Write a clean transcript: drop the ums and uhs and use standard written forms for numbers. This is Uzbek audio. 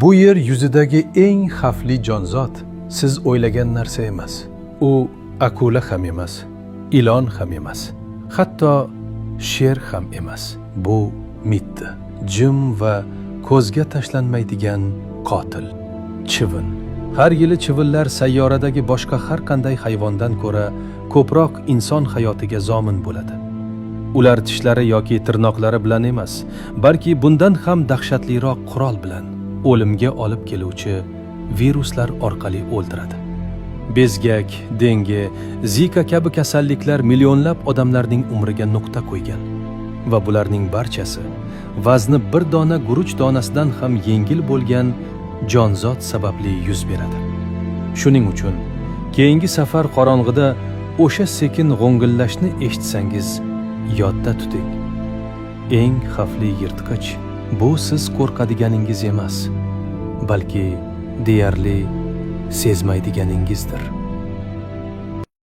Bu yer yuzidagi eng xavfli jonzot siz o'ylagan narsa emas. U akula ham emas, ilon ham emas, hatto sher ham emas. Bu mitti, jim va ko'zga tashlanmaydigan qotil, chivin. Har yili chivinlar sayyoradagi boshqa har qanday hayvondan ko'ra ko'proq inson hayotiga zomin bo'ladi. Ular tishlari yoki tirnoqlari bilan emas, balki bundan ham dahshatliroq qurol bilan, o'limga olib keluvchi viruslar orqali o'ldiradi. Bezgak, denge, Zika kabi kasalliklar millionlab odamlarning umriga nuqta qo'ygan va bularning barchasi vazni bir dona guruch donasidan ham yengil bo'lgan jonzot sababli yuz beradi. Shuning uchun keyingi safar qorong'ida o'sha sekin g'o'ngillashni eshitsangiz, yodda tuting. Eng xavfli yirtqich bu siz qo'rqadiganingiz emas, balki deyarli sezmaydiganingizdir.